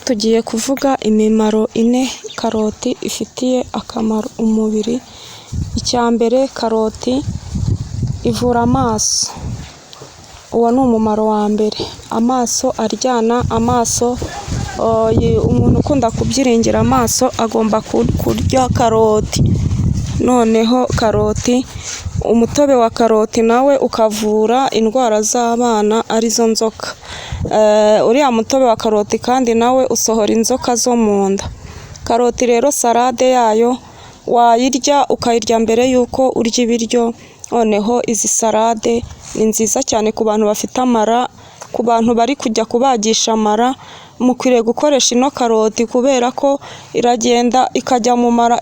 Tugiye kuvuga imimaro ine karoti ifitiye akamaro umubiri. Icya mbere, karoti ivura amaso, uwo ni umumaro wa mbere. Amaso aryana, amaso, umuntu ukunda kubyiringira amaso agomba kurya karoti. Noneho karoti, umutobe wa karoti nawe ukavura indwara z'abana, arizo nzoka. Uriya mutobe wa karoti kandi nawe usohora inzoka zo mu nda. Karoti rero, salade yayo wayirya, ukayirya mbere y'uko urya ibiryo. Noneho izi salade ni nziza cyane ku bantu bafite amara, ku bantu bari kujya kubagisha amara, mukwiriye gukoresha ino karoti kubera ko iragenda ikajya mu mara,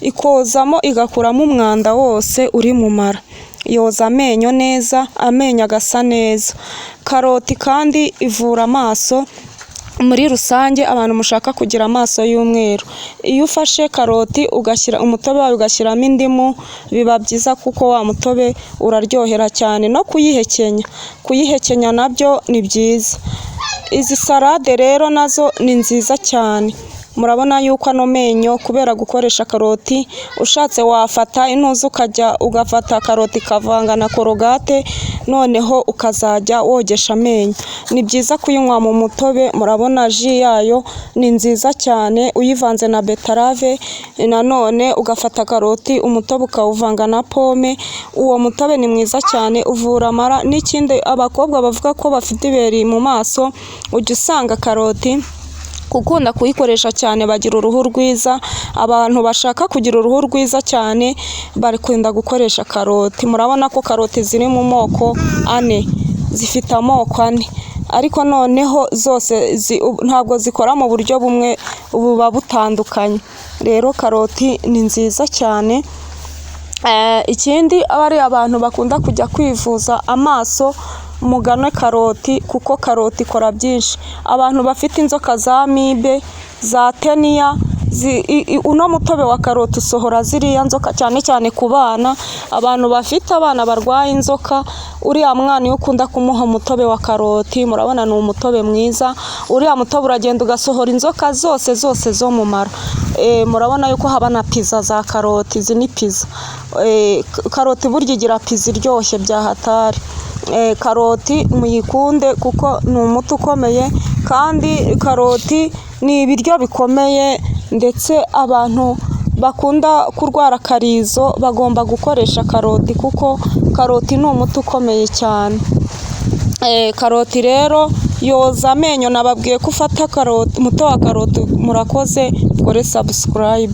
ikozamo, igakuramo umwanda wose uri mu mara. Yoza amenyo neza, amenyo agasa neza. Karoti kandi ivura amaso muri rusange. Abantu mushaka kugira amaso y'umweru, iyo ufashe karoti ugashyira umutobe wayo, ugashyiramo indimu, biba byiza kuko wa mutobe uraryohera cyane. No kuyihekenya nabyo ni byiza. Izi salade rero nazo ni nziza cyane. Murabona yuko ano menyo, kubera gukoresha karoti, ushatse wafata intuza, ukajya ugafata karoti ikavanga na Colgate, noneho ukazajya wogesha amenyo. Ni byiza kuyinywa mu mutobe. Murabona jus yayo ni nziza cyane, uyivanze na betterave, nanone ugafata karoti, umutobe ukawuvanga na pomme, uwo mutobe ni mwiza cyane, uvura amara. N'ikindi, abakobwa bavuga ko bafite ibiheri mu maso, ujya usanga karoti gukunda kuyikoresha cyane bagira uruhu rwiza. Abantu bashaka kugira uruhu rwiza cyane bakunda gukoresha karoti. Murabona ko karoti ziri mu moko ane, zifite amoko ane, ariko noneho zose ntabwo zikora mu buryo bumwe, buba butandukanye. Rero karoti ni nziza cyane. Ikindi, bariya abantu bakunda kujya kwivuza amaso, mugane karoti kuko karoti ikora byinshi. Abantu bafite inzoka za amibe, za teniya, uno mutobe wa karoti usohora ziriya nzoka, cyane cyane ku bana. Abantu bafite abana barwaye inzoka, uriya mwana iyo ukunda kumuha umutobe wa karoti, murabona ni umutobe mwiza, uriya mutobe uragenda ugasohora inzoka zose zose zo mu mara. Murabona yuko haba na pizza za karoti, izi ni pizza. Karoti burya igira pizza iryoshye bya hatari. Karoti muyikunde kuko ni umuti ukomeye, kandi karoti ni ibiryo bikomeye. Ndetse abantu bakunda kurwara akarizo bagomba gukoresha karoti kuko karoti ni umuti ukomeye cyane. Karoti rero yoza amenyo. Nababwiye ko ufata karoti, umutobe wa karoti. Murakoze, ukore subscribe.